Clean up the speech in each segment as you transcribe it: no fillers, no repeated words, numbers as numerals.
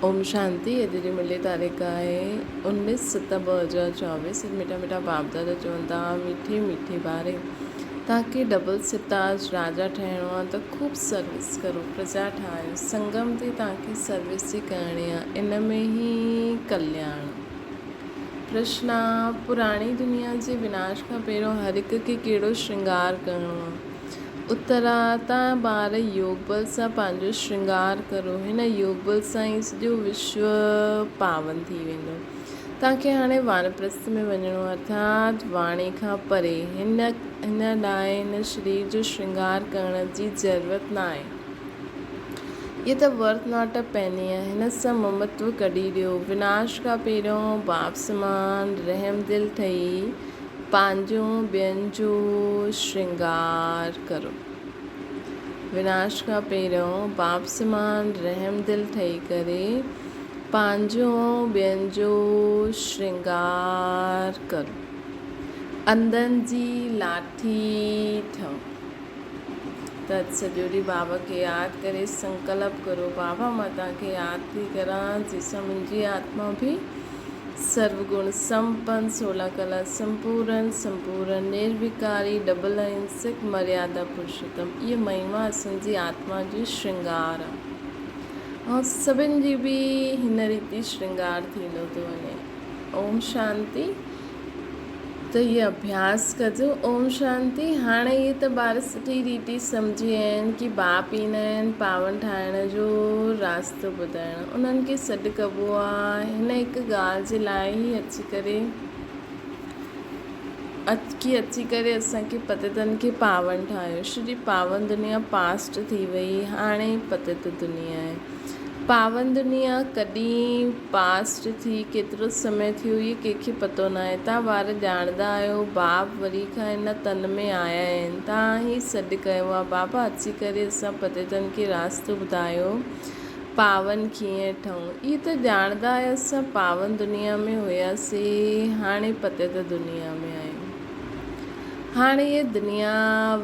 اوم شانتي اڄ جي ملي تاريخ آهي انيس ست 2024 مٺا مٺا باپ دادا چون ٿا مٺي مٺي باري توهان کي ڊبل ستاج راجا ٺهڻو آهي ته خوب سروس ڪرو پرجا ٺاهيو سنگم تي توهان کي سروس ئي ڪرڻي آهي ان ۾ ئي ڪلياڻ پرشنا پراڻي دنيا جي وناش کان پهريون هر هڪ کي ڪهڙو شرنگار ڪرڻو آهي اترا، تان ٻار يوگ بل سان پنهنجو شرنگار ڪرو. هن يوگ بل سان ئي سڄو وشو پاون ٿي ويندو. توهان کي هاڻي وانپرسٿ ۾ وڃڻو آهي، ارٿات واڻي کان پري. هن هن لاء هن شرير جو شرنگار ڪرڻ جي ضرورت ناهي. هيء ته ورٿ not a پيني آهي. هن سان ممتو ڪڍي ڏيو. وناش کان پهريون باپ سمان رحمدل ٺهي پنهنجو ٻين جو شرنگار ڪرو. وناش کان پهريون باپ سمان رحم دل ٺهي ڪري پنهنجو ٻين جو شرنگار ڪرو. انڌن جي لاٺي ٺهو. ته اڄ سڄو ڏينهن بابا کي ياد ڪري سنڪلپ ڪرو، بابا مان توهان کي ياد ٿي ڪران جنهن سان منهنجي آتما به سرو گڻ سمپن، سولا ڪلا سمپورن، سمپورن، نرويڪاري، ڊبل اهنسڪ، مريادا پرشوتم. اهي مهما اسان جي آتما جو شرنگار آ. ۽ سڀن جي به هن ريتي شرنگار ٿيندو ٿو وڃي. اوم شانتي. ته هي اڀياس ڪجو. اوم شانتي. هاڻي هي ته ٻار سٺي ريتي سمجهي ويا آهن ڪي باپ ايندا آهن پاون ٺاهڻ جو راستو ٻڌائڻ. انهن کي سڏ ڪبو آ. هن هڪ ڳالهه جي لاء ئي اچي ڪري ڪي اچي ڪري اسان کي پتيتن کي پاون ٺاهيو. شري پاون دنيا پاسٽ ٿي وئي هاڻي پتيت دنيا آهي. پاون دنيا ڪڏهن پاسٽ ٿي ڪيترو سمي ٿيو اهي ڪنهن کي پتو ناهي. تان ٻار ڄاڻندا آهيو باپ وري کان هن تن ۾ آيا آهن. تان ئي سڏ ڪيو آ بابا اچي ڪري اسان پتيتن کي راستو ٻڌايو پاون ڪيئن ٺهون. اهي ته ڄاڻندا آهيو اسان پاون دنيا ۾ هياسي هاڻي پتيت دنيا ۾ آهيون. هاڻي هيء دنيا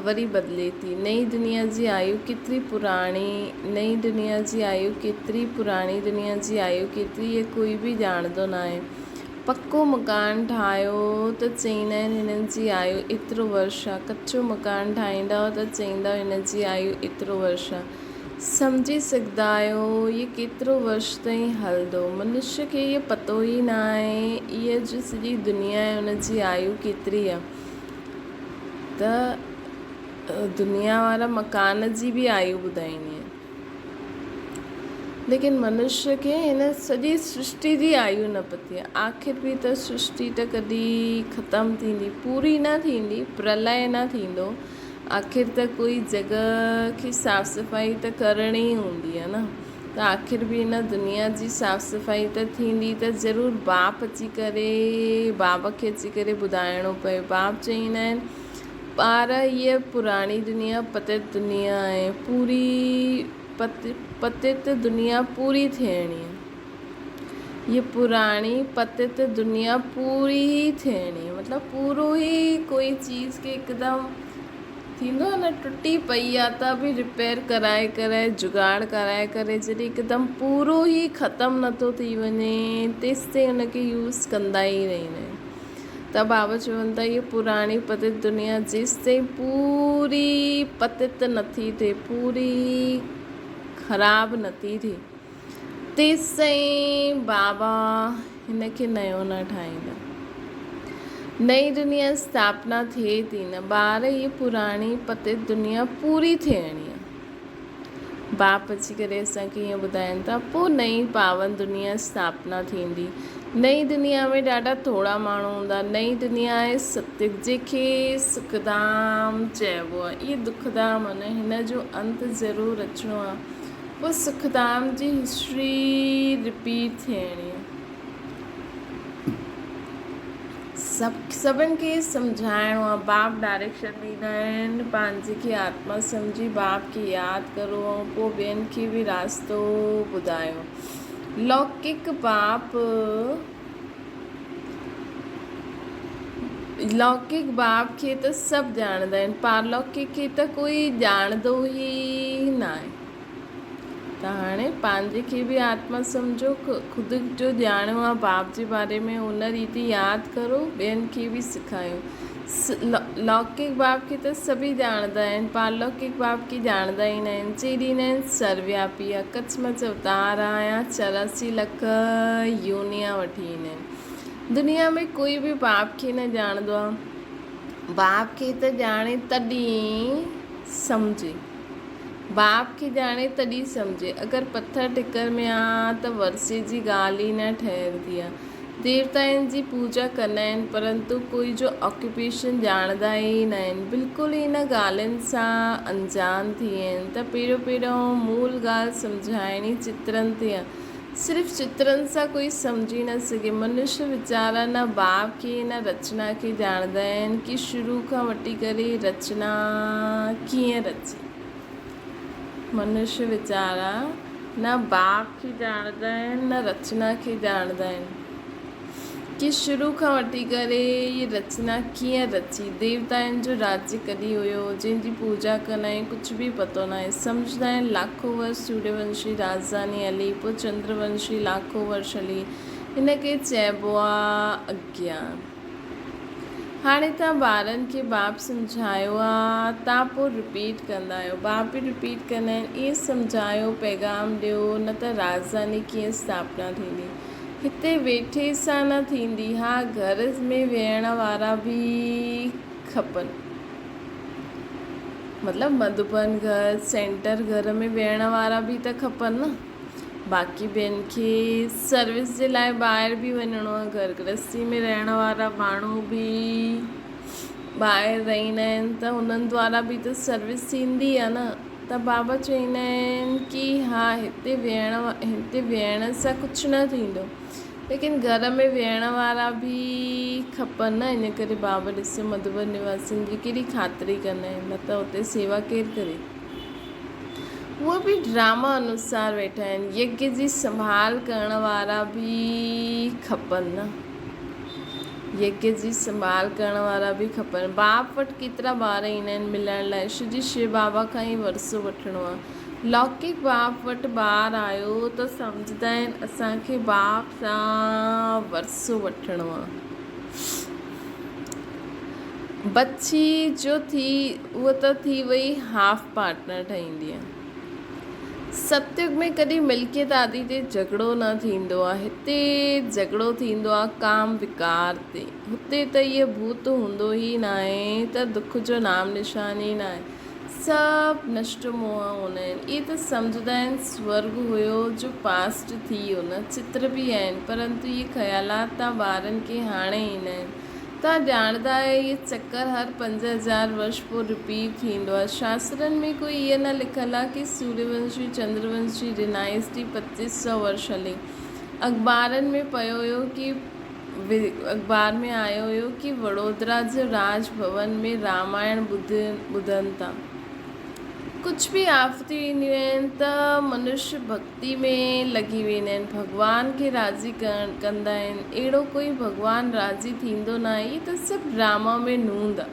وري بدلي ٿي. نئين دنيا جي آيو ڪيتري پراڻي نئين دنيا جي آيو ڪيتري پراڻي دنيا جي آيو ڪيتري هيء ڪوئي به ڄاڻندو ناهي. پڪو مڪان ٺاهيو ته چئيندا آهن هنن جي آيو ايترو ورش آ. ڪچو مڪان ٺاهيندا ته چئيندا هن جي آيو ايترو ورش آ. سمجهي سگهندا آهيو هيء ڪيترو ورش تائين هلندو؟ منشيء کي هيء پتو ئي نه آهي هيء جو سڄي دنيا آهي ان جي آيو ڪيتري آهي ته دنيا وارا مڪان جي به آيو ٻڌائيندي آهن ليڪن منشيء کي هن سڄي سرشٽي جي آيو نه پتي آهي. آخر به ته سرشٽي ته ڪڏهن ختم ٿيندي، پوري نه ٿيندي، پرلئه نه ٿيندو. آخر ته ڪوئي جڳهه کي صاف صفائي ته ڪرڻي ئي هوندي آهي نه ته آخر به هن دنيا جي صاف صفائي ته ٿيندي ته ضرور باپ اچي ڪري باب کي اچي ڪري ٻڌائڻو پيو باپ چئيندا آهن ٻار هيء پراڻي دنيا پتيت دنيا آهي پوري پتيت دنيا پوري ٿيڻي آهي. هيء پراڻي پتت دنيا پوري ئي ٿيڻي مطلب پورو ئي ڪوئي چيز کي هڪدم ٿيندو آهي نه ٽٽي پئي آهي ته به رپيئر ڪرائي ڪرائي جگاڙ ڪرائي ڪري جڏهن هڪدم پورو ئي ختم نٿو ٿي وڃي تيستائين ان کي يوز ڪندا ئي رهندا آهن ته بابا چون ٿا هيء پراڻي پتت دنيا جيستائين پوري پتت نٿي ٿئي پوري خراب نٿي ٿئي تيستائين بابا هن کي نيو نه ٺاهيندا. نئين دنيا اسٿاپنا ٿئي ٿي نه ٻار هيء پراڻي پتيت دنيا پوري ٿيڻي آ. باپ اچي ڪري اسان کي ائين ٻڌائين ٿا پوء نئين پاون دنيا اسٿاپنا ٿيندي. نئين دنيا ۾ ڏاڍا ٿورا ماڻهو هوندا. نئين دنيا آهي ستيگ جنهن کي سکڌام چئبو آ. اهي دکڌام آ نه هن جو انت ضرور اچڻو آ. پوء سکڌام جي هسٽري رپيٽ ٿيڻي آ. سڀ سڀن کي سمجهائڻو آ. باپ ڊائريڪشن ڏيندا آهن پنهنجي کي آتما سمجهي باپ کي ياد ڪرو ۽ پوء ٻين کي به راستو ٻڌايو. لوڪڪ باپ لوڪڪ باپ کي ته سڀ ڄاڻندا آهن پارلوڪڪ کي ته ڪوئي ڄاڻندو ئي ناهي. ته هاڻي پنهنجي کي به آتما سمجهو، خود جو ڄاڻيو آ باپ جي باري ۾ ان ريتي ياد ڪرو، ٻين کي به سکايو. لوڪڪ باپ کي ته سڀئي ڄاڻندا آهن، پارلوڪڪ باپ کي ڄاڻندا ئي ناهن. چئي ڏيندا آهن سروياپي آ، اڪسمات اوتار آ يا 84 لک يونيان وٺي ايندا آهن. دنيا ۾ ڪوئي به باپ کي نه ڄاڻندو آ. باپ کي ته ڄاڻي تڏهن سمجهي. باپ کي ڄاڻي تڏهن سمجهي. اگر پٿر ٽڪر ۾ آ ته ورثي جي ڳالهه ئي نه ٺهرندي آ. ديوتائن جي پوڄا ڪندا آهن پرنتو ڪوئي جو آڪيوپيشن ڄاڻندا ئي نه آهن. بلڪل ئي ان ڳالهين سان انجان ٿي ويا آهن ته پهريون پهريون مول ڳالهه سمجهائڻي چترن تي آ. صرف چترن سان ڪوئي سمجهي نه سگهي. منش ويچارا نه باپ کي نه رچنا کي ڄاڻندا آهن ڪي شروع کان وٺي ڪري رچنا ڪيئن رچي. منش ويچارا نه باپ کي ڄاڻندا آهن نه رچنا کي ڄاڻندا آهن ڪي شروع کان وٺي ڪري هي رچنا ڪيئن رچي، ديوتائن جو راجيه ڪڏهن هيو، جنهن جي پوڄا ڪندا آهن ڪجهه به پتو ناهي. سمجهندا آهن لاکو ورش سوريونشي راڄڌاني هلي پوء چندرونشي لاکو ورش هلي هن کي چئبو آ اگيان. هاڻي توهان ٻارن کي باب سمجهايو آ تان پوء رپيٽ ڪندا آهيو. باب به رپيٽ ڪندا آهن. ائين سمجهايو، پيغام ڏيو، نه ته راڄڌاني ڪيئن اسٿاپنا ٿيندي. هتي ويٺي سان نه ٿيندي. ها گهر ۾ ويهڻ وارا به کپن. مطلب مڌوبن گهر، سينٽر گهر ۾ ويهڻ وارا به ته کپن نه. باقي ٻين کي سروس جي لاء ٻاهر به وڃڻو آهي گهر گرهستي ۾ رهڻ وارا ماڻهو به ٻاهر رهندا آهن ته انهن دوارا به ته سروس ٿيندي آهي نه ته بابا چوندا آهن ڪي ها هتي ويهڻ هتي ويهڻ سان ڪجهه نه ٿيندو ليڪن گهر ۾ ويهڻ وارا به کپن نه ان ڪري بابا ڏسو مڌوبن نواسين جي ڪيڏي خاطري ڪندا آهن نه ته اتي سيوا ڪير ڪري. اهي به ڊراما انوسار ويٺا آهن. يگيه جي سنڀال ڪرڻ وارا به کپن نه. يگيه جي سنڀال ڪرڻ وارا به کپن. باپ وٽ ڪيترا ٻار ايندا آهن ملڻ لاء. شو جي شو بابا کان ئي ورثو وٺڻو آهي. لوڪڪ باپ وٽ ٻار آيو ته سمجهندا آهن اسان کي باپ سان ورثو وٺڻو آهي. بڇي جو ٿي اها ته ٿي وئي هاف پارٽنر ٺهيندي آهي. ستيگ ۾ ڪڏهن ملڪيت آدي تي جهڳڙو نه ٿيندو آهي. هتي جهڳڙو ٿيندو آهي ڪام وڪار تي. هتي ته اهي ڀوت هوندو ئي ناهي ته دک جو نام نشان ئي ناهي. سڀ نشٽ موهه هوندا آهن. اهي ته سمجهندا آهن سورڳ هيو جو پاسٽ ٿي ويو نه چتر به آهن پرنتو اهي خيالات تان ٻارن کي هاڻي ايندا آهن. توهان ڄاڻندا آهيو اهي چڪر هر 5000 ورش پوء رپيٽ ٿيندو آهي. شاسترن ۾ ڪوئي اهي نه لکيل آهي ڪي سوريونشي چندرونشي ڊنائسٽي پچيس سئو ورش هلي. اخبارن ۾ پيو هيو ڪي اخبار ۾ آيو هيو ڪي وڙودرا جو راج ڀون ۾ رامائڻ ٻڌن ٿا. ڪجهه به آفتيون اينديون آهن ته منش ڀڳتي ۾ لڳي ويندا آهن، ڀڳوان کي راضي ڪرڻ ڪندا آهن، اهڙو ڪوئي ڀڳوان راضي ٿيندو ناهي، هي ته صرف ڊراما ۾ نوند آ.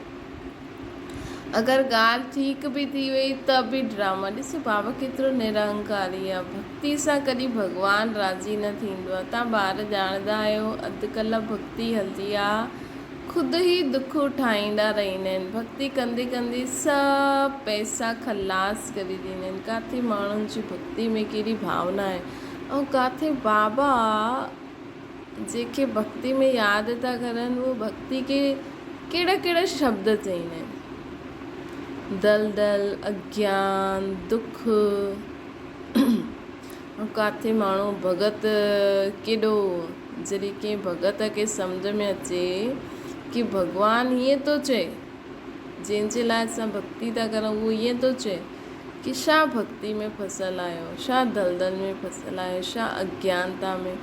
اگر ڳالهه ٺيڪ به ٿي وئي ته به ڊراما. ڏسو بابا ڪيترو نرانڪاري آ، ڀڳتي سان ڪڏهن ڀڳوان راضي نه ٿيندو آ. تان ٻار ڄاڻندا آهيو اڌ ڪلا ڀڳتي هلندي آ. خود ئي دک اٺائيندا رهندا آهن. ڀڳتي ڪندي ڪندي سڀ پئسا خلاص ڪري ڏيندا آهن. ڪاٿي ماڻهن جي ڀڳتي ۾ ڪهڙي ڀاونا آهي ۽ ڪاٿي بابا جيڪي ڀڳتي ۾ ياد ٿا ڪرن اهي ڀڳتي کي ڪهڙا ڪهڙا شبد چئيندا آهن. دلدل، اگيان، دک ۽ ڪاٿي ماڻهو ڀڳت ڪيڏو جڏهن ڪنهن ڀڳت کي سمجهه ۾ اچي ڪي ڀڳوان هيئن ٿو چئي جنهن جي لاء اسان ڀڳتي ٿا ڪرون اهو هيئن ٿو چئي ڪي ڇا ڀڳتي ۾ ڦسل آهيو ڇا دلدل ۾ ڦسل آهيو ڇا اگيانتا ۾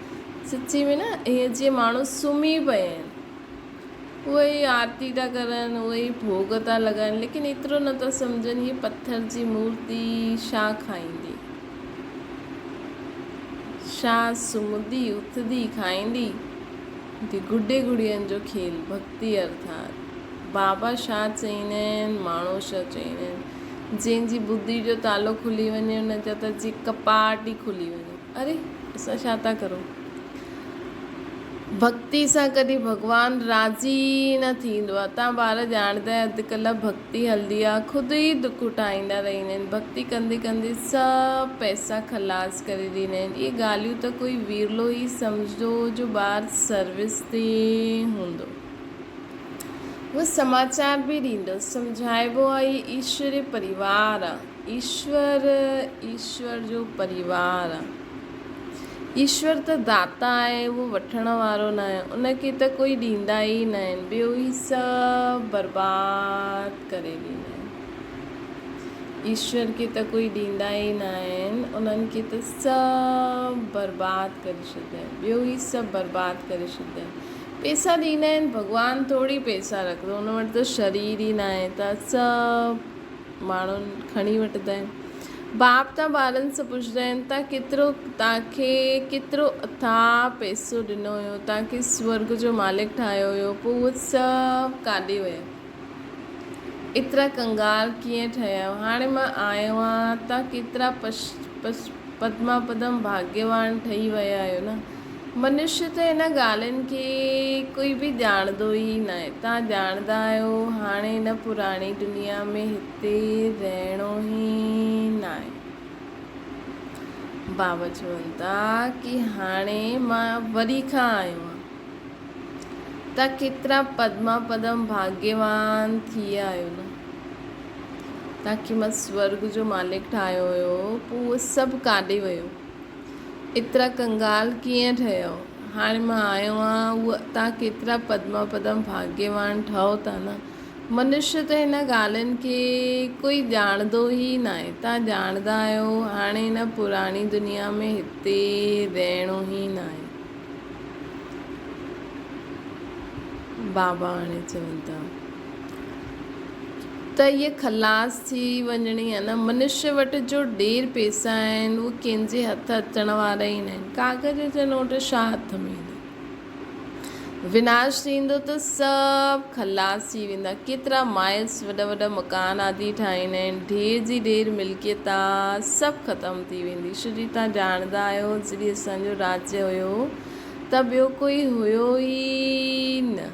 سچي ۾ نه ائين جيئن ماڻهو سمهي پيا آهن اهي ئي آرتي ٿا ڪرن اهي ئي ڀوڳ ٿا لڳائن ليڪن ايترو نه ٿا سمجهن هي پٿر جي مورتي ڇا کائيندي ڇا سمهندي اٿندي کائيندي the گڊي گڙين جو کيل ڀڳتي ارٿات بابا ڇا چئيندا آهن ماڻهو ڇا چئيندا آهن. جنهن جي ٻڌي جو تالو کلي وڃي ان جا ته جي ڪپاٽ ئي کلي وڃي. اري اسان ڇا ٿا ڪرون. ڀڳتي سان ڪڏهن ڀڳوان راضي ئي نه ٿيندو آهي. تان ٻار ڄاڻندا آهن اڄڪلهه ڀڳتي هلندي آهي خود ئي دک اٺائيندا رهندا آهن. ڀڳتي ڪندي ڪندي سڀ پئسا خلاص ڪري ڏيندا آهن. اهي ڳالهيون ته ڪوئي ورلو ئي سمجهندو جو ٻار سروس تي هوندو. اهو سماچار به ڏيندو. سمجهائبو آهي هي ايشوري پريوار آهي. ايشور ايشور جو پريوار آهي. ايشور ته داتا آهي، اهو وٺڻ وارو ناهي. ان کي ته ڪوئي ڏيندا ئي ناهن. ٻيو هي سڀ برباد ڪري ڏيندا آهن. ايشور کي ته ڪوئي ڏيندا ئي ناهن. انهن کي ته سڀ برباد ڪري ڇڏيندا آهن. ٻيو هي سڀ برباد ڪري ڇڏيندا آهن. پئسا ڏيندا آهن، ڀڳوان ٿوري پئسا رکندو، ان وٽ ته شرير ئي ناهي ته سڀ ماڻهن کڻي وٺندا آهن. باپ تان ٻارن سان پڇندا آهن تان ڪيترو تان کي ڪيترو اٿاهه پئسو ڏنو هيو، تان کي سورڳ جو مالڪ ٺاهيو هيو، پوء اهو سڀ ڪاڏي ويو؟ ايترا ڪنگال ڪيئن ٺهيا آهيو؟ هاڻي مان آيو آهيان، تان ڪيترا پش پش پدما پدم ڀاڳيوان ٺهي ويا آهيو نه؟ منشي ته هن ڳالهين کي ڪوئي به ڄاڻندو ئي ناهي. توهان ڄاڻندا آهيو، هاڻي هن پراڻي دنيا ۾ هتي رهڻو ئي ناهي. بابا چون ٿا ڪي هاڻي مان وري کان آيو آهيان. توهان ڪيترا پدما پدم ڀاڳيوان ٿي ويا آهيو نه. توهان کي مان سورڳ جو مالڪ ٺاهيو هيو، پوء اهو سڀ ڪاڏي ويو؟ ايترا ڪنگال ڪيئن ٺهيو؟ هاڻي مان آيو آهيان، اهو تان ڪيترا پدما پدم ڀاڳيوان ٺهو ٿا نه؟ منشي ته هن ڳالهين کي ڪوئي ڄاڻندو ئي ناهي. تان ڄاڻندا آهيو، هاڻي هن پراڻي دنيا ۾ هتي رهڻو ئي ناهي. بابا هاڻي چون ٿا. ته هيء خلاص ٿي وڃڻي آهي نه. منشي وٽ جو ڍير پئسا آهن، اهي ڪنهن جي هٿ اچڻ وارا ئي ناهن. ڪاغذ جا نوٽ ڇا هٿ ۾ ايندا. وناش ٿيندو ته سڀ خلاص ٿي ويندا. ڪيترا مائلز وڏا وڏا مڪان آدي ٺاهيندا آهن. ڍير جي ڍير ملڪيت آ، سڀ ختم ٿي ويندي. شو جي تان ڄاڻندا آهيو، جڏهن اسان جو راجيه هيو ته ٻيو ڪوئي هيو ئي نه.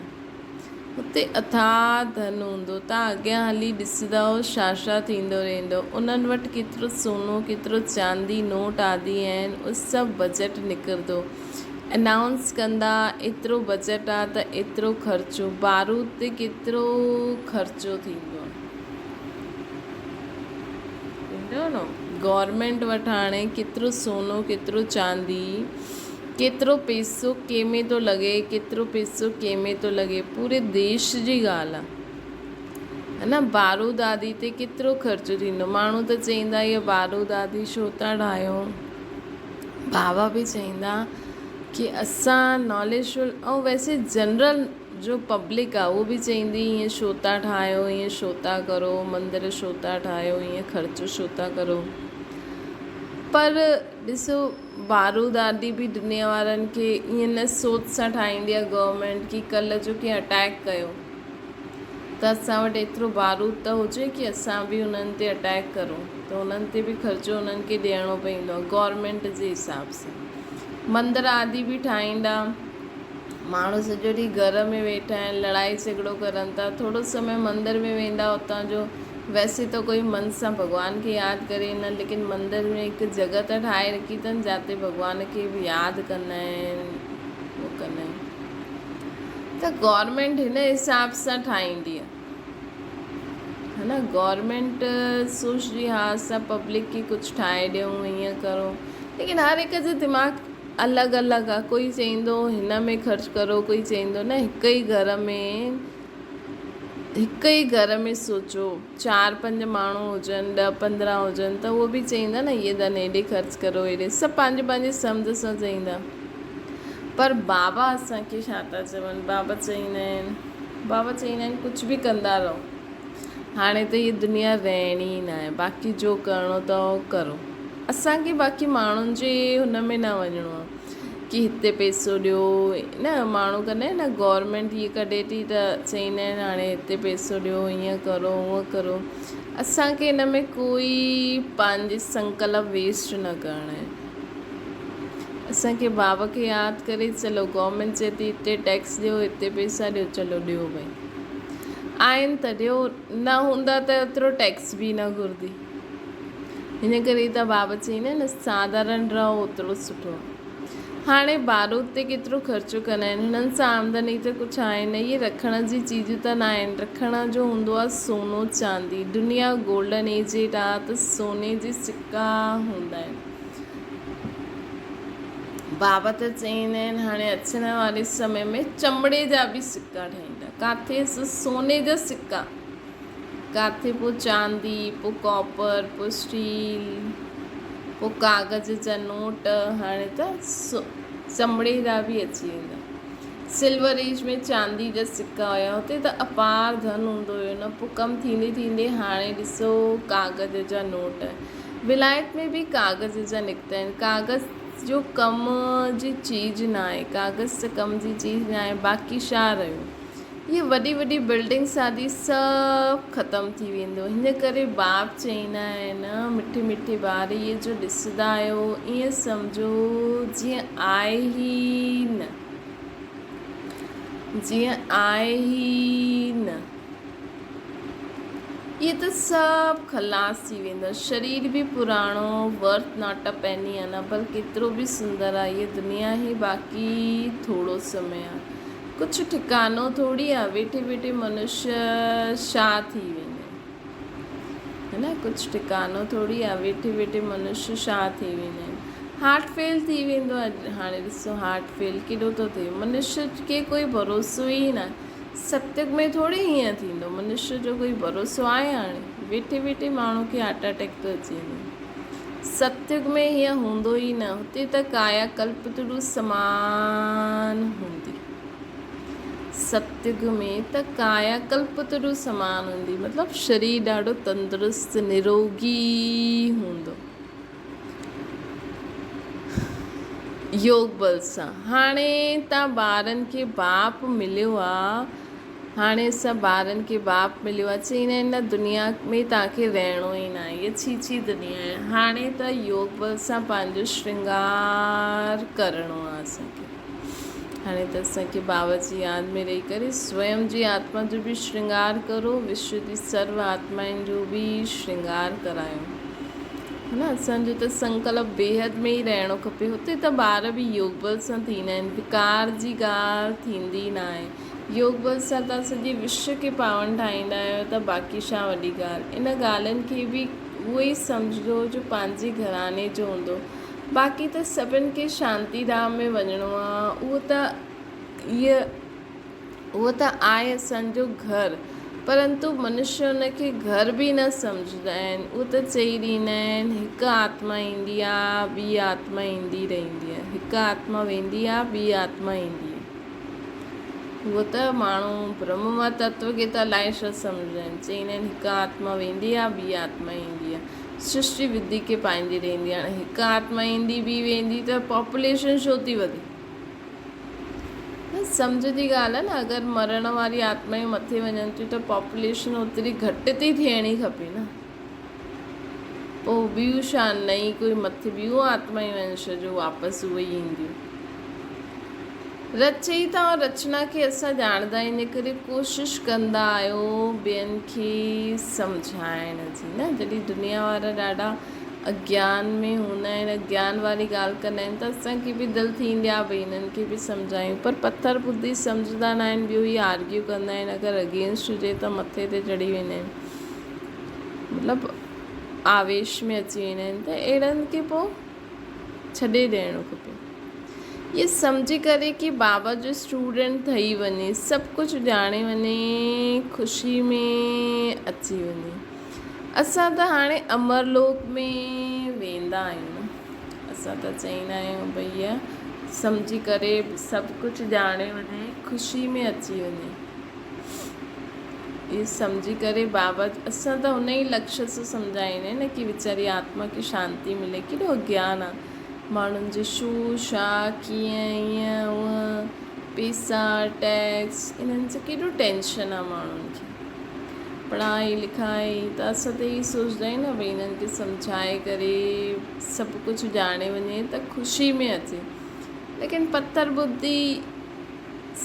اتي اٿاهه ڌن هوندو. تان اڳيان هلي ڏسندؤ ڇا ڇا ٿيندو رهندو. انهن وٽ ڪيترو سونو، ڪيترو چاندي، نوٽ آدي آهن، اهو سڀ بجيٽ نڪرندو. انائونس ڪندا، ايترو بجيٽ آ ته ايترو خرچو. بارود تي ڪيترو خرچو ٿيندو. ٿيندو نه. گورنمينٽ وٽ هاڻي ڪيترو سونو، ڪيترو چاندي. ڪيترو پئسو ڪنهن ۾ ٿو لڳي، ڪيترو پئسو ڪنهن ۾ ٿو لڳي، پوري ديش جي ڳالهه آ نه. بارود آدي تي ڪيترو خرچ ٿيندو، ماڻهو ته چئيندا اهي بارود آدي ڇو ٿا ٺاهيو، بابا به چئيندا ڪي اسان ناليجفل ۽ ويسي جنرل جو پبلڪ آ اهو به چئيندي ائين ڇو ٿا ٺاهيو، ائين ڇو ٿا ڪرو، مندر ڇو ٿا ٺاهيو، ائين خرچ ڇو ٿا ڪرو، پر ڏسو بارود آدي به دنيا وارن کي ائين نه سوچ سان ٺاهيندي آهي گورنمينٽ ڪي ڪلهه جو ڪنهن اٽيڪ ڪيو ته اسان وٽ ايترو بارود ته هجي ڪي اسان به انهن تي اٽيڪ ڪرون ته انهن تي به خرچو انهن کي ڏيڻو پوندو آهي گورنمينٽ جي حساب سان مندر آدي به ٺاهيندا ماڻهو سڄو ڏينهن گهر ۾ ويٺا آهن لڙائي جهڳڙو ڪرن ٿا ٿورو سمي مندر ۾ ويندا اتان جو ويسي ته ڪوئي من سان ڀڳوان کي ياد ڪري نه ليڪن مندر ۾ هڪ جڳهه ته ٺاهي رکي اٿن جاتي ڀڳوان کي به ياد ڪندا آهن اهو ڪندا آهن ته گورنمينٽ هن حساب سان ٺاهيندي آهي ها نه گورنمينٽ سوچندي ها اسان پبلڪ کي ڪجهه ٺاهي ڏيون ائين ڪرون ليڪن هر هڪ جو دماغ الڳ الڳ آهي ڪوئي چئيندو هن ۾ خرچ ڪرو ڪوئي چئيندو نه هڪ ئي گهر ۾ هڪ ئي گهر ۾ سوچو چار پنج ماڻهو هجن ڏهه 15 هجن ته اهو به چئيندا نه هيء ڌن هيڏي خرچ ڪرو هيڏي سڀ پنهنجي پنهنجي سمجهه سان چئيندا پر بابا اسان کي ڇا ٿا چون بابا چئيندا آهن بابا چئيندا آهن ڪجهه به ڪندا رهو هاڻي ته هيء دنيا رهڻي ئي ناهي باقي جو ڪرڻو اٿو ڪرو اسان کي باقي ماڻهن جي هن ۾ نه وڃڻو آهي ڪي هتي پئسو ڏيو نه ماڻهو ڪندا آهن نه گورنمينٽ هيء ڪڍي ٿي ته چئيندا آهن هاڻي هتي پئسو ڏيو هيئن ڪرو هونئن ڪرو. اسان کي ان ۾ ڪوئي پنهنجي سنڪلپ ويسٽ نه ڪرڻا آهن. اسان کي بابا کي ياد ڪري چلو گورنمينٽ چئي ٿي هتي ٽيڪس ڏيو هتي پئسا ڏيو چلو ڏيو ڀئي آهن ته ڏيو نه هوندا ته اوترو ٽيڪس به نه گهرندي. هن ڪري ته بابا چئيندا آهن نه ساڌارڻ رهو اوترو سٺو. هاڻي بارود تي ڪيترو خرچو ڪندا آهن. هنن سان آمدني ته ڪجهه آهي نه. اهي رکڻ جي چيزون ته نه آهن. رکڻ جو هوندو آهي سونو چاندي. دنيا گولڊن ايجڊ آ ته سوني جي سڪا هوندا آهن. بابا ته چئيندا آهن هاڻي اچڻ واري سمي ۾ چمڙي جا به سڪا ٺاهيندا. ڪاٿي سوني جا سڪا. ڪاٿي پوء چاندي، پوء ڪاپر، پوء اسٽيل، پوء ڪاغذ جا نوٽ، هاڻي ته چمڙي جا به اچي ويندا. سلور ايج ۾ چاندي جا سڪا هيا، هتي ته اپار ڌن هوندو هيو نه، پوء ڪم ٿيندي ٿيندي هاڻي ڏسو ڪاغذ جا نوٽ. ولايت ۾ به ڪاغذ جا نڪتا آهن. ڪاغذ جو ڪم جي چيز ناهي، ڪاغذ ته ڪم جي چيز ناهي، باقي ڇا رهيو؟ اهي وڏي وڏي بلڊنگس آدي سڀ ختم ٿي ويندو. هن ڪري باپ چئيندا آهن مٺي مٺي ٻار اهي جو ڏسندا آهيو ائين سمجهو جيئن آهي ئي نه جيئن آهي ئي نه. اهي ته سڀ خلاص ٿي ويندو. شرير به پراڻو ورٿ not a پيني آهي نه بل ڪيترو به سندر آهي اهي دنيا هي باقي ٿورو سمي آهي. ڪجهه ٺڪانو ٿوري آ، ويٺي ويٺي منشيه شا ٿي ويندي. هي نه، ڪجهه ٺڪانو ٿوري آ، ويٺي ويٺي منشيه شا ٿي ويندا آهن. هارٽ فيل ٿي ويندو آ، هاڻي ڏسو هارٽ فيل ڪيڏو ٿو ٿئي، منشيه کي ڪوئي ڀروسو ئي ناهي. ستيگ ۾ ٿوري هيئن ٿيندو، منشيه جو ڪوئي ڀروسو آهي هاڻي، ويٺي ويٺي ماڻهو کي هارٽ اٽيڪ ٿو اچي وڃي. ستيگ ۾ هيئن هوندو ئي نه، هتي ته ڪايا ڪلپترو سمان هوندي. ستيگ ۾ ته ڪايا ڪلپترو سمان هوندي، مطلب شرير ڏاڍو تندرست نروڳي هوندو. يوگ بل سان هاڻي تان ٻارن کي باپ مليو آ. هاڻي اسان ٻارن کي باپ مليو آهي، چئيندا آهن نه دنيا ۾ توهان کي رهڻو ئي ناهي، هيء ڇي ڇي دنيا آهي. هاڻي ته يوگ بل سان پنهنجو شرنگار ڪرڻو آهي اسان کي. هاڻي ته اسان کي بابا جي ياد ۾ رهي ڪري سويم جي آتما جو به شرنگار ڪرو، وشو جي سرو آتمائن جو به شرنگار ڪرايو. نه اسان جو ته سنڪلپ بيحد ۾ ئي رهڻو کپي. هتي ته ٻار به يوگ بل سان ٿيندا آهن، وڪار جي ڳالهه ٿيندي ناهي. يوگ بل سان توهان سڄي وشو کي پاون ٺاهيندا آهيو ته باقي ڇا وڏي ڳالهه. ان ڳالهين کي به اهو ئي سمجهندو جو پنهنجي گهراڻي جو هوندو. باقي ته سڀن کي شانتي ڌام ۾ وڃڻو آ. اهو ته اهي اهو ته آهي اسان جو گهر. پرنتو منشيه ان کي گهر به نه سمجهندا آهن. اهو ته چئي ڏيندا آهن هڪ آتما ايندي آ ٻي آتما ايندي رهندي آ. هڪ آتما ويندي آ ٻي آتما ايندي آ. هونء ته ماڻهو برهم تتو کي ته الائي ڇا سمجهندا آهن. چئيندا آهن هڪ آتما ويندي آهي ٻي آتما ايندي آهي. سرشٽي وڌي کي پائيندي رهندي آهي. هاڻي هڪ آتما ايندي ٻي ويندي ته پاپوليشن ڇو ٿي وڌي؟ سمجهه جي ڳالهه آهي نه اگر مرڻ واري آتمائون مٿي وڃن ٿيون ته پاپوليشن اوتري گهٽ ٿي ٿيڻي کپي نه. پوء ٻيون ڇا نئين ڪوئي مٿي ٻيون آتمائون آهن ڇا جو واپس اهي ئي اينديون. رچئيتا ۽ رچنا کي اسان ڄاڻندا آهيون ان ڪري ڪوشش ڪندا آهيو ٻين کي سمجهائڻ جي نه جڏهن دنيا وارا ڏاڍا اگيان ۾ هوندا آهن اگيان واري ڳالهه ڪندا آهن ته اسان کي به دل ٿيندي آهي ڀئي هنن کي به سمجهايون پر پٿر ٻڌي سمجهندا نه آهن ٻيو هي آرگيو ڪندا آهن اگر اگينسٽ هجي ته مٿي تي چڙهي ويندا آهن مطلب آويش ۾ اچي ويندا آهن ته اهڙن کي پوء ڇڏي ڏيڻو کپي. اهي سمجهي ڪري ڪي بابا جو اسٽوڊنٽ ٺهي وڃي سڀ ڪجهه ڄاڻي وڃي خوشي ۾ اچي وڃي. اسان ته هاڻي امر لوڪ ۾ ويندا آهيون نه اسان ته چئيندا آهيون ڀئي سمجهي ڪري سڀ ڪجهه ڄاڻي وڃي خوشي ۾ اچي وڃي. اهو سمجهي ڪري بابا اسان ته ان ئي لڪشيه سان سمجهائيندا آهيون نه ڪي ويچاري آتما کي شانتي ملي. ڪيڏو اگيان آ ماڻهن جو شو ڇا ڪيئن ائين هونئن پيسا ٽيڪس انهن جو ڪيڏو ٽينشن آ ماڻهن کي. پڙهائي لکائي ته اسان ته اهو سوچدا آهيون نه ڀئي هنن کي سمجهائي ڪري سڀ ڪجهه ڄاڻي وڃي ته خوشي ۾ اچي ليڪن پٿر ٻڌي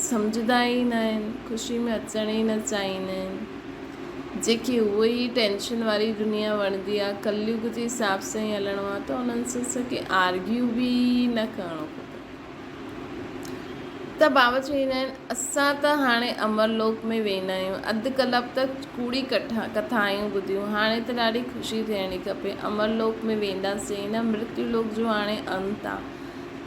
سمجهندا ئي نه آهن خوشي ۾ اچڻ ئي نه چاهيندا آهن جيڪي اهو ئي ٽينشن واري دنيا وڻندي آهي ڪليگ جي حساب سان ئي هلڻو آهي ته انهن سان اسان کي آرگيو به نه ڪرڻو کپي ته بابا چوندا آهن اسان ته هاڻي امر لوڪ ۾ ويندا آهيون اڌ ڪلاڪ ته ڪوڙي ڪٿائون ٻڌيون هاڻي ته ڏاڍي خوشي ٿيڻي کپي امر لوڪ ۾ وينداسين نه مرتيو لوڪ جو هاڻي انت آ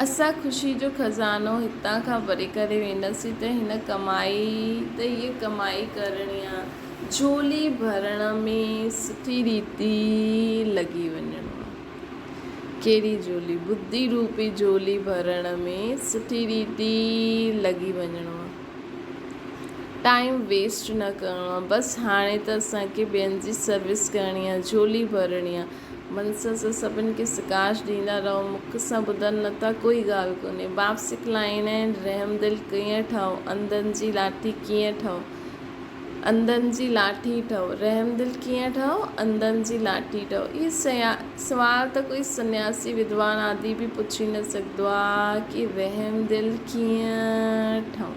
اسان خوشي جو خزانو هتان کان ڀري ڪري وينداسين ته هن ڪمائي ته هيء ڪمائي ڪرڻي آ جهولي ڀرڻ ۾ سٺي ريتي لڳي وڃڻو آ. ڪهڙي جهولي؟ ٻڌي روپي جهولي ڀرڻ ۾ سٺي ريتي لڳي وڃڻو آ. ٽائيم ويسٽ نه ڪرڻو آ. بس هاڻي ته اسان کي ٻين جي سروس ڪرڻي آ، جهولي ڀرڻي آ. منسا سان سڀن کي سڪاش ڏيندا رهو. مک سان ٻڌن نه ٿا ڪوئي ڳالهه ڪونهي. باپ سکلائيندا آهن رحمدل ڪيئن ٺهو، انڌن جي لاٺي ڪيئن ٺهو. انڌن جي لاٺي ٺهو. رحمدل ڪيئن ٺهو؟ انڌن جي لاٺي ٺهو. اهي سوال ته ڪوئي سنياسي، ودوان آدي به پڇي نه سگهندو آ ڪي رحمدل ڪيئن ٺهون؟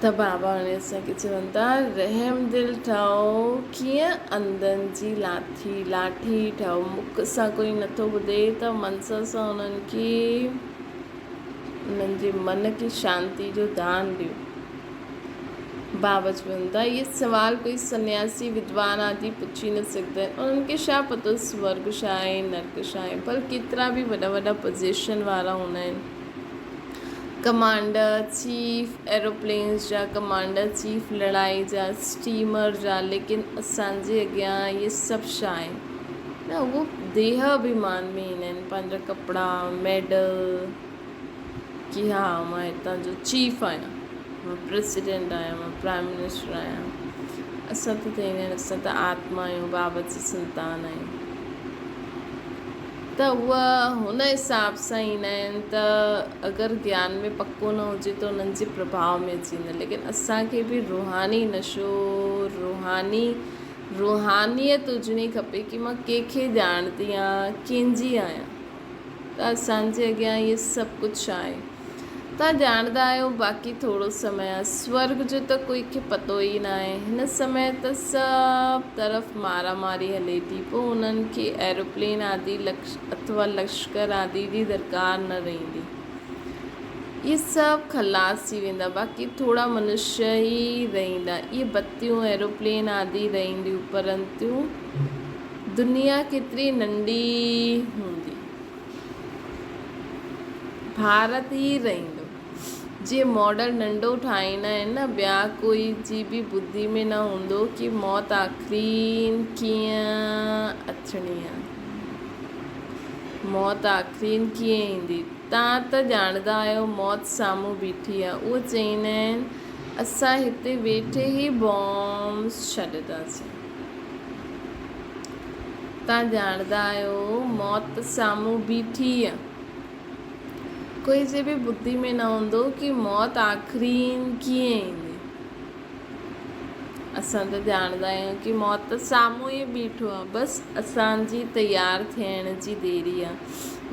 ته بابا هاڻي اسان کي چون ٿا رحمدل ٺهو ڪيئن انڌن جي لاٺي ٺهو. مک سان ڪوئي نٿو ٻڌي ته منسا سان انهن کي انهن جي من کي شانتي جو دان ڏيو. بابا چون ٿا، اهي سوال ڪوئي سنياسي، ودوان آدي پڇي نه سگهندا آهن. انهن کي ڇا پتو سورڳ ڇا آهي، نرڪ ڇا آهي. ڀل ڪيترا به وڏا وڏا پوزيشن وارا هوندا آهن. ڪمانڊر چيف ايروپلينز جا، ڪمانڊر چيف لڙائي جا، اسٽيمر جا، ليڪن اسان جي اڳيان اهي سڀ ڇا آهن؟ نه اهو ديهه اڀيمان ۾ ايندا آهن پنهنجا ڪپڙا ميڊل ڪي ها مان هتان جو چيف آهيان مان پريزيڊنٽ آهيان مان پرائم منسٽر آهيان اسان ته چئيندا آهن اسان ته آتما آهيون بابا جي سنتان آهيون ته اها هن حساب سان ايندا آهن ته اگر گيان ۾ پڪو نه هجي ته انهن جي پرڀاء ۾ اچي ويندا ليڪن اسانکي به روحاني نشو روحاني روحانيت هجڻي کپي ڪي مان ڪنهن کي ڄاڻندي آهيان، ڪنهن جي آهيان ته اسان جي اڳيان اهي سڀ ڪجهه آهي. توهان ڄاڻندا آهيو باقي ٿورو سمي آهي. سورڳ جو ته ڪوئي کي پتو ئي ناهي. هن سمي ته سڀ طرف مارا ماري هلي ٿي. پوء انهن کي ايروپلين آدي اٿوا لشڪر آدي جي درڪار نه رهندي. اهي سڀ خلاص ٿي ويندا، باقي ٿورا منشيه ئي رهندا. اهي بتيون، ايروپلين آدي رهنديون، پرنتو دنيا ڪيتري ننڍي هوندي. ڀارت ئي رهندو. جيئن ماڊل ننڍو ٺاهيندا آهن نه، ٻيا ڪوئي جي به ٻڌي ۾ نه هوندو ڪي موت آخرين ڪيئن اچڻي آ. موت آخرين ڪيئن ايندي. توهان ته ڄاڻندا آهيو موت سامهون بيٺي آ. اهو چئيندا آهن اسان هتي ويٺي ئي بامس ڇڏنداسين. توهان ڄاڻندا آهيو موت ته سامهون بيٺي آ. ڪوئي جي به ٻڌي ۾ نه هوندو ڪي موت آخرين ڪيئن ايندي. اسان ته ڄاڻندا آهيون ڪي موت ته سامهون ئي بيٺو آ بس اسان جي تيار ٿيڻ جي ديري آ.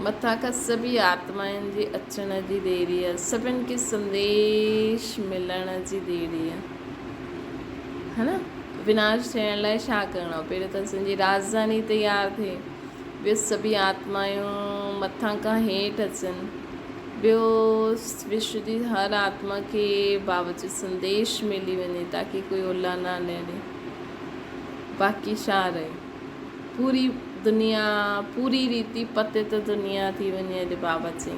مٿان کان سڀئي آتمائن جي اچڻ جي ديري آ. سڀن کي سنديش ملڻ جي ديري آ. ها نه؟ وناش ٿيڻ لاء ڇا ڪرڻو آ؟ پهريون ته اسان جي راڄڌاني تيار ٿئي. ٻيو سڀئي آتمائون مٿان کان هيٺ اچن. ٻيو وشو جي هر آتما کي بابا جو سنديش ملي وڃي تاڪي ڪوئي اولهه نه لهري. باقي ڇا رهي؟ پوري دنيا پوري ريتي پتت دنيا ٿي وڃي اڄ بابا چئي.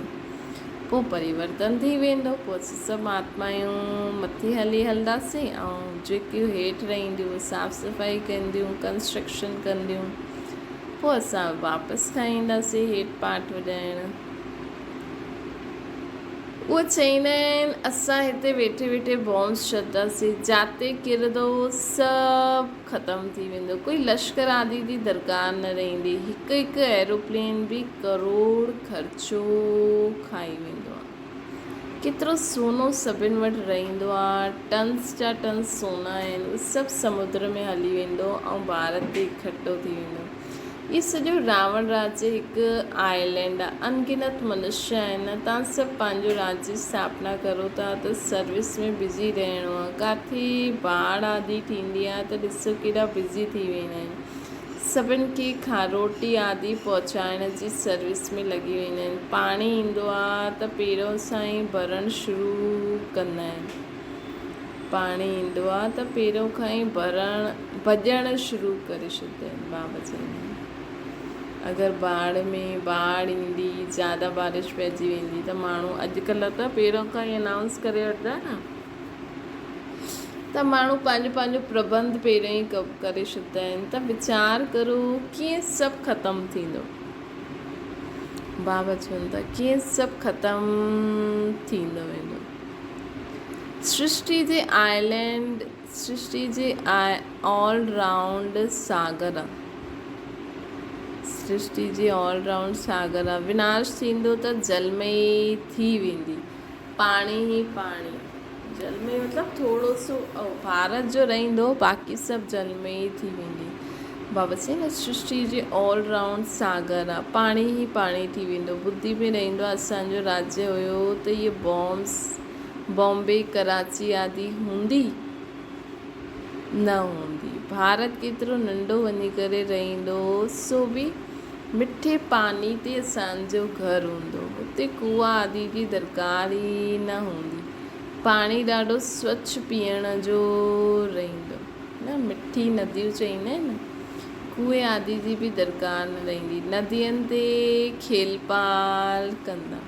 پوء پريورتن ٿي ويندو. پوء اسين سڀ آتمائون مٿي هلي هلنداسين ۽ جيڪيون هيٺ رهنديون اهي صاف صفائي ڪنديون، ڪنسٽرڪشن ڪنديون. پوء اسان واپس کان اينداسين هيٺ پاٺ وڄائڻ. اهي چئيندا آهن اسان هتي ويٺي ويٺي بامس ڇڏنداسين، جاتي ڪرندو سڀ ختم ٿي ويندو، ڪوئي لشڪر آدي جي درڪار نه رهندي، هڪ هڪ ايروپلين به ڪروڙ خرچو کائي ويندو آهي. ڪيترو سونو سڀن وٽ رهندو آ، ٽنس جا ٽنس سونا آهن، اهي سڀ سمنڊ ۾ هلي ويندو ۽ ڀارت تي اڪٺو ٿي ويندو. هي سڄو راوڻ راجيه هڪ آئلينڊ آ، انگنت منشيه آهن، توهان سڀ پنهنجو راجيه اسٿاپنا ڪرو ٿا ته سروس ۾ بزي رهڻو آ، ڪاٿي باڙ آدي ٿيندي آ ته ڏسو ڪيڏا بزي ٿي ويندا آهن. سڀن کي کاروٽي آدي پهچائڻ جي سروس ۾ لڳي ويندا آهن. پاڻي ايندو آ ته پهريون سان ئي ڀرڻ شروع ڪندا آهن. پاڻي ايندو آ ته پهريون کان ئي ڀرڻ ڀڄڻ شروع ڪري ڇڏيندا آهن. بابا چوندا آهن اگر باڙ ۾ باڙ ايندي زياده بارش پئجي ويندي ته ماڻهو اڄڪلهه ته پهريون کان ئي انائونس ڪري وٺندا آهن نه. ته ماڻهو پنهنجو پنهنجو پرٻنڌ پهريون ئي ڪري ڇڏيندا آهن ته ويچار ڪرو ڪيئن سڀ ختم ٿيندو. بابا چون ٿا ڪيئن سڀ ختم ٿيندو ويندو. سرشٽي جي آئلينڊ سرشٽي جي آل رائونڊ ساگر آ. سرشٽي جي آل رائونڊ ساگر آ. وناش ٿيندو ته جل ۾ ئي ٿي ويندي. پاڻي ئي پاڻي جل ۾ مطلب ٿورو سو ڀارت جو رهندو باقي سڀ جل ۾ ئي ٿي ويندي بابا چئي نه سرشٽي جي آل رائونڊ ساگر آ پاڻي ئي پاڻي ٿي ويندو ٻڌي ۾ رهندو آ اسان جو راجيه هيو ته اهي بامس بامبي ڪراچي آدي هوندي نه هوندي ڀارت ڪيترو ننڍو وڃي ڪري رهندو سو به مٺي پاني تي اسان جو گهر هوندو. اتي ڪوئا آدي جي درڪار ئي نه هوندي. پاڻي ڏاڍو سوڇ پيئڻ جو رهندو. نه مٺي نديون چئيندا آهن نه. ڪوئي آدي جي به درڪار نه رهندي. ندين تي کيل پال ڪندا.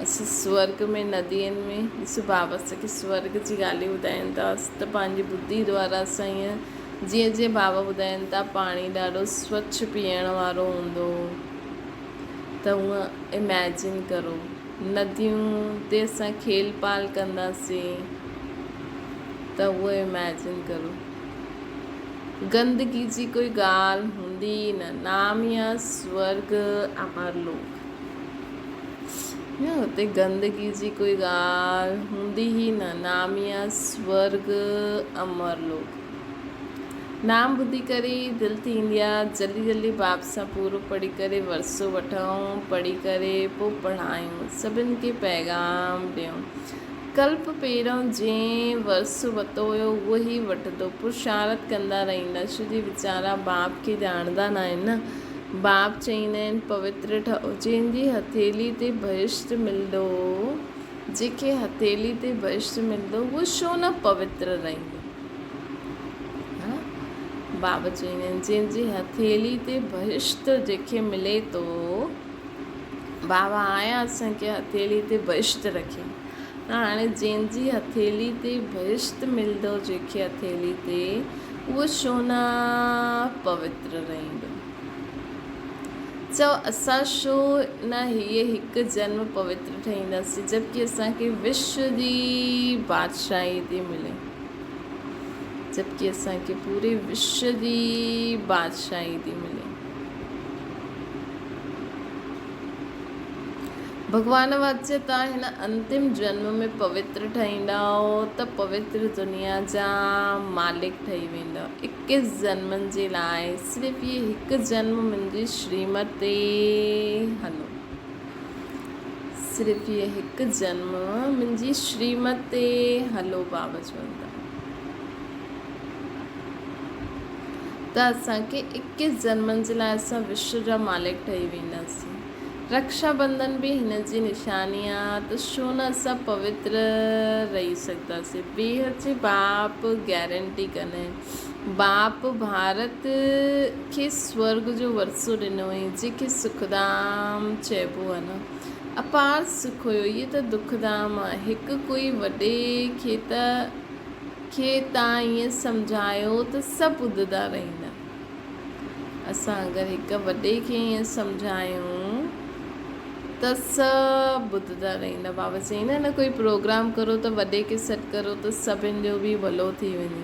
اسين سورڳ ۾ ندين ۾ ڏسو بابا اسان کي سورڳ جي ڳالهيون ٻڌائين ٿا ته پنهنجي ٻڌي دوارا اسان ائين جيئن جيئن بابا ٻڌائين ٿا پاڻي ڏاڍو سوڇ پيئڻ وارو هوندو ته هونء اميجن ڪرو نديون تي اسان کيل پال ڪنداسين ته اهو اميجن ڪرو گندگي جي ڪوئي ڳالهه هوندي ئي نه نام يا سورڳ امر لوڪ. نه اتي گندگي جي ڪوئي ڳالهه هوندي ئي نه ناميا سورڳ امر لوڪ. نام ٻڌي ڪري ئي دل ٿيندي آ جلدي جلدي باپ سان پورو پڙهي ڪري ورثو وٺون پڙهي ڪري پو پڙهايون سڀن کي پيغام ڏيون ڪلپ پهريون جنهن ورثو وتو هيو اهو ئي وٺندو پرشارت ڪندا رهندا ڇو جي ويچارا باپ کي ڄاڻندا ناهن نه باپ چئيندا آهن، پوتر ٺهو، جنهن جي هٿيلي تي بهشت ملندو، جنهن کي هٿيلي تي بهشت ملندو، اهو ڇو نه پوتر رهندو؟ ها، باب چئيندا آهن، جنهن جي هٿيلي تي بهشت جنهن کي ملي ٿو، بابا آيا اسان کي هٿيلي تي بهشت رکي. هاڻي جنهن جي هٿيلي تي بهشت ملندو، جنهن کي هٿيلي تي، اهو ڇو نه پوتر رهندو؟ چئو، اسان ڇو نه هيء هڪ جنم پوتر ٺهينداسين، جبڪه اسان کي وشو جي بادشاهي ٿي ملي. جبڪه اسان کي پوري وشو جي بادشاهي ٿي ملي. ڀڳوان واچي توهان هن انتم جنم ۾ پوتر ٺهيندؤ ته پوتر دنيا جا مالڪ ٺهي ويندؤ. اڪيس جنمن جي لاء صرف هي هڪ جنم منهنجي شريمت تي هلو. صرف هي هڪ جنم منهنجي شريمت تي هلو بابا چون ٿا. ته اسان کي اڪيس جنمن جي لاء اسان وشو جا مالڪ ٺهي وينداسين. رڪشا بنڌن به هن جي نشاني آ ته ڇو نه اسان پوتر رهي سگهنداسين. بيحد جي باپ گيرنٽي ڪنهن. باپ ڀارت کي سورڳ جو ورثو ڏنو هئي جنهن کي سکڌام چئبو آ نه. اپار سک هيو. هيء ته دکڌام آ. هڪ ڪوئي وڏي کي ته کي تان ائين سمجهايو ته سڀ ٻڌندا رهندا. اسان اگر هڪ وڏي کي ائين سمجهايون ته سڀ ٻڌندا رهندا. بابا چيائين نه نه ڪوئي پروگرام ڪرو ته وڏي کي سڏ ڪرو ته سڀن جو به ڀلو ٿي وڃي.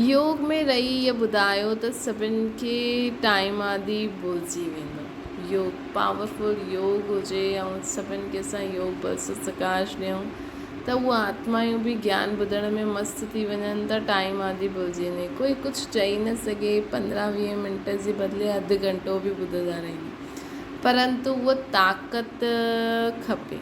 يوگ ۾ رهي اهو ٻڌايو ته سڀن کي ٽائيم آدي ڀلجي ويندو. يوگ پاورفل يوگ هجي ۽ سڀن کي اسان يوگ بل سان سڪاش ڏيون ته اهي آتمائون به گيان ٻڌڻ ۾ مست ٿي وڃن ته ٽائيم آدي ڀلجي وڃي ڪوئي ڪجهه چئي نه سگهي 15 20 منٽ جي بدلي اڌ گهنٽو به ٻڌندا رهن پرنتو اها طاقت کپي.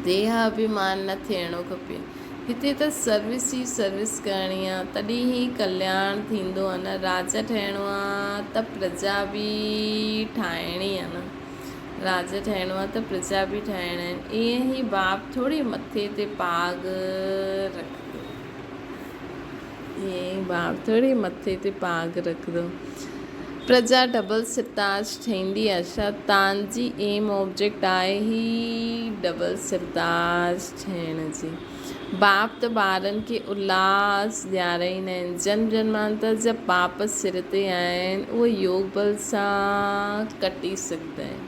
ديهه اڀيمان نه ٿيڻو کپي. هتي ته سروس ئي سروس ڪرڻي آ، تڏهن ئي ڪلياڻ ٿيندو آ نه. راجا ٺهڻو آ ته پرجا به ٺاهڻي آ نه. راجا ٺهڻو آ ته پرجا به ٺاهڻا آهن. ائين ئي باپ ٿوري مٿي تي پاڳ رکندو. ائين ئي باپ ٿوري مٿي تي پاڳ رکندو. پرجا ڊبل سرتاج ٺهيندي آ ڇا؟ تان جي ايم آبجيڪٽ آهي ئي ڊبل سرتاج ٺهڻ جي. باپ ته ٻارن کي الاس ڏيارائيندا آهن. جنم جنمانتر جا پاپ سر تي آهن، اهي يوگ بل سان ڪٽي سگهندا آهن.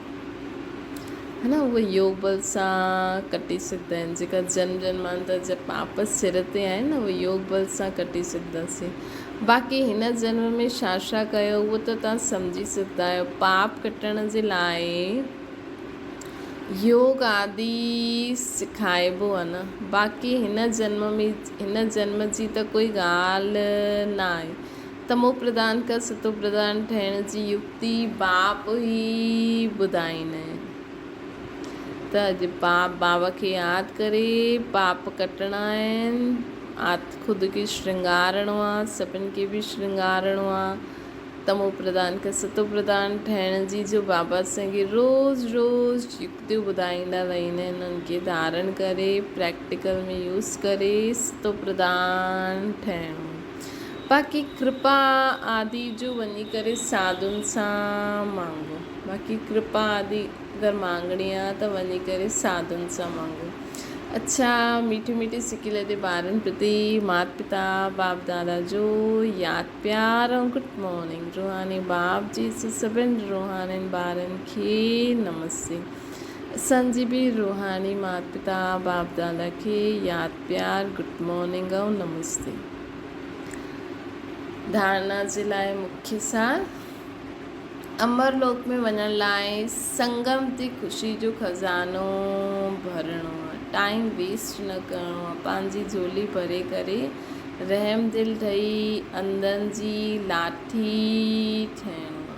ها نه اهي يوگ بل سان ڪٽي سگهندا آهن. جيڪا جنم جنمانتر جا پاپ سر تي آهن نه اهي يوگ بل سان ڪٽي سگهنداسين. باقي هن جنم ۾ ڇا ڇا ڪيو اهو ته توهان سمجهي سگهندا آهيو. پاپ ڪٽڻ جي لاء يوگ آدي سکائبو آهي نه. باقي هن جنم ۾ هن جنم جي ته ڪوئي ڳالهه نه آهي. تمو پرڌان کان ستو پرڌان ٺهڻ جي يڪتي باپ ئي ٻڌائيندا آهن. ته اڄ باپ بابا کي ياد ڪري پاپ ڪٽڻا آهن. آت خود کي شرنگارڻو آ، سڀن کي به شرنگارڻو آ. تمو پرڌان کان ستو پرڌان ٺهڻ جي جو بابا اسان کي روز روز يڪتيون ٻڌائيندا رهندا آهن انهن کي ڌارڻ ڪري پريڪٽيڪل ۾ يوز ڪري ستو پرڌان ٺهڻو. باقي ڪرپا آدي جو وڃي ڪري ساڌن سان مانگو. باقي ڪرپا آدي اگر مانگڻي آ ته وڃي ڪري ساڌن سان مانگو. اڇا ميٺي ميٺي سڪي لڏي ٻارن پرتي مات پتا باپ دادا جو ياد پيار ۽ گڊ مارننگ روحاني باپ جي سڀن روحانين ٻارن کي نمستي اسان جي به روحاني مات پتا باپ دادا کي ياد پيار گڊ مارننگ ۽ نمستي ڌارنا جي لاء مکيه سار امر لوڪ ۾ وڃڻ لاء سنگم تي خوشي جو خزانو ڀرڻو آ، ٽائيم ويسٽ نه ڪرڻو آ، پنهنجي جهولي ڀري ڪري رحم دل ٺهي انڌن جي لاٺي ٺهڻو آ.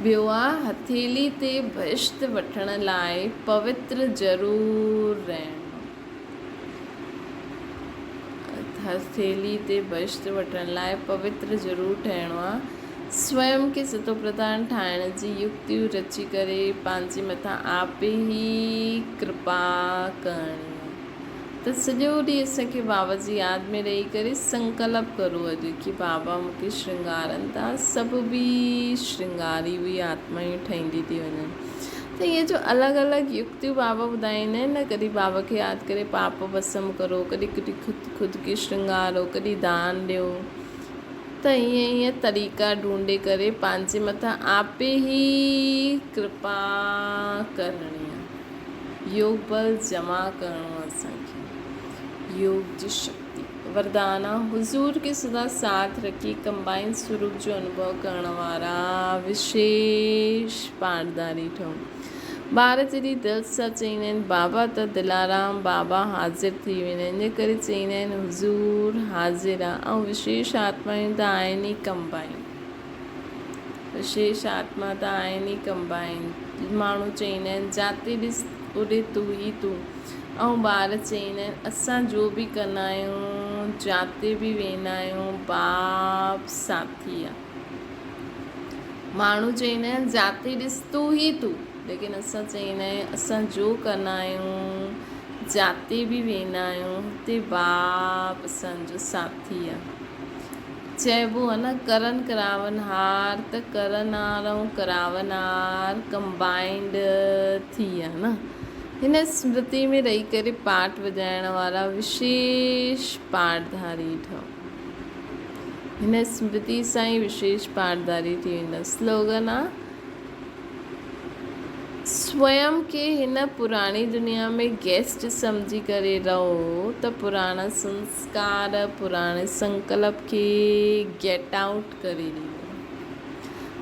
ٻيو آ هٿيلي تي بهشت وٺڻ لاء پوتر ضرور رهڻو آ. هٿيلي تي بهشت وٺڻ لاء پوتر ضرور ٺهڻو آ. سويم کي ستوپرڌان ٺاهڻ جي يڪتيون رچي ڪري پنهنجي مٿان آپ ئي ڪرپا ڪرڻي آ. ته سڄو ڏينهن اسان کي بابا جي ياد ۾ رهي ڪري سنڪلپ ڪرو اڄ ڪي بابا مون کي شرنگارن ٿا سڀ به شرنگاري هئي آتمائون ٺهندي ٿي وڃن. ته ائين جو الڳ الڳ يڪتيون بابا ٻڌائيندا آهن نه ڪڏهن بابا کي ياد ڪري پاپ ڀسم ڪرو ڪڏهن ڪڏهن خود خود کي شرنگارو ڪڏهن دان ڏيو ته ائين ائين طريقا ڍونڍي ڪري پنهنجي مٿان آپي ئي ڪرپا ڪرڻي آهي يوگ بل جمع ڪرڻو آهي اسان کي يوگ جي شڪتي وردانا، حضور کي سدا ساٿ رکي ڪمبائن سروپ جو انوڀو ڪرڻ وارا وشيش پاڙداري ٺهو. ٻار جڏهن دل سان چئيندا آهن بابا ته دلارام بابا حاضر ٿي ويندا آهن، ان ڪري چئيندا آهن حضور حاضر آ ۽ وشيش آتمائون ته آهن ئي ڪمبائن. وشيش آتما ته آهن ئي ڪمبائن. ماڻهو چئيندا آهن جاتي ڏس اوڏي تون ئي تون. ۽ ٻار چئيندا آهن اسان جو به ڪندا آهيون جاتي به ويندا آهيون باپ ساٿي آ. ماڻهو چئيندا آهن جاتي ڏس تون ئي تون ليڪن اسان چئيندا آهيون اسان جو ڪندا آهيون جاتي به ويندا آهيون هتي باپ اسان جو ساٿي آ. چئبو آ نه ڪرن ڪراون هار ته ڪرن آر ۽ ڪراون آر ڪمبائنڊ ٿي آ نه. هن سمرتي ۾ رهي ڪري پاٽ وڄائڻ وارا وشيش پاٽڌاري ٺهو. هن سمرتي سان ئي وشيش پاٽڌاري ٿي ويندا. سلوگن آ، سويم کي هن پراڻي دنيا ۾ گيسٽ سمجهي ڪري رهو ته پراڻا سنسڪار، پراڻي سنڪلپ کي گيٽ آئوٽ ڪري ڏيندو.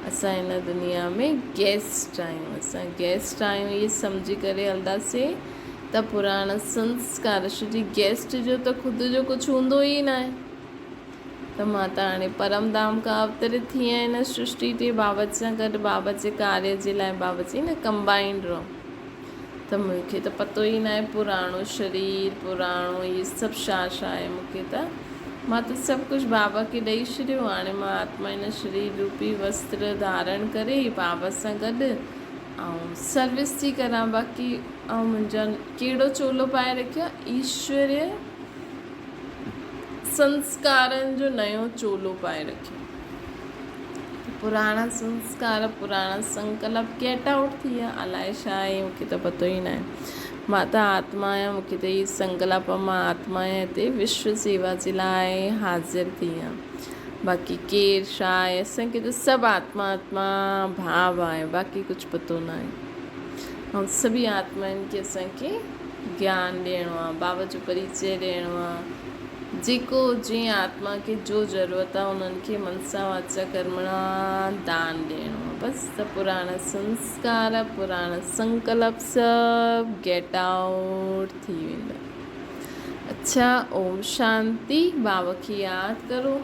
اسان هن دنيا ۾ گيسٽ آهيون. اسان گيسٽ آهيون اهي سمجهي ڪري هلنداسين ته پراڻا سنسڪار، ڇو جي گيسٽ جو ته خود جو ڪجهه هوندو ئي ناهي. ته مان ته هاڻي پرم ڌام کان اوترت ٿي آهيان هن سرشٽي تي بابت سان گڏ بابت جي ڪاريه جي لاء بابت جي نه ڪمبائنڊ رهو ته مون کي ته پتو ئي ناهي پراڻو شرير پراڻو هي سڀ ڇا ڇا آهي مون کي ته مان ته سڀ ڪجهه بابا کي ڏئي ڇڏيو هاڻي مان آتما هن شرير روپي وستر ڌارڻ ڪري بابا سان گڏ ۽ سروس ٿي ڪران باقي ۽ منهنجا ڪهڙو چولو پائي رکيو ايشوريه سنسڪارن جو نيو چولو پائي رکيو. پراڻا سنسڪار، پراڻا سنڪلپ گيٽ آئوٽ ٿي ويا. الائي ڇا آهي مون کي ته پتو ئي ناهي. مان ته آتما آهيان، مون کي ته هي سنڪلپ آهي، مان آتما آهيان هتي وشو سيوا جي لاء حاضر ٿي آهيان. باقي ڪير ڇا آهي اسان کي ته سڀ آتما آتما ڀاء آهي باقي ڪجهه پتو ناهي. ۽ سڀئي آتمائن کي اسان کي گيان ڏيڻو آ، بابا جو پريچيه ڏيڻو آ، جيڪو جنهن آتما کي جو ضرورت آ انهن کي منسا واچا ڪرمڻا دان ڏيڻو آ بس ته پراڻا سنسڪار پراڻا سنڪلپ سڀ گيٽ آئوٽ ٿي ويندا. اڇا اوم شانتي بابا کي ياد ڪرو.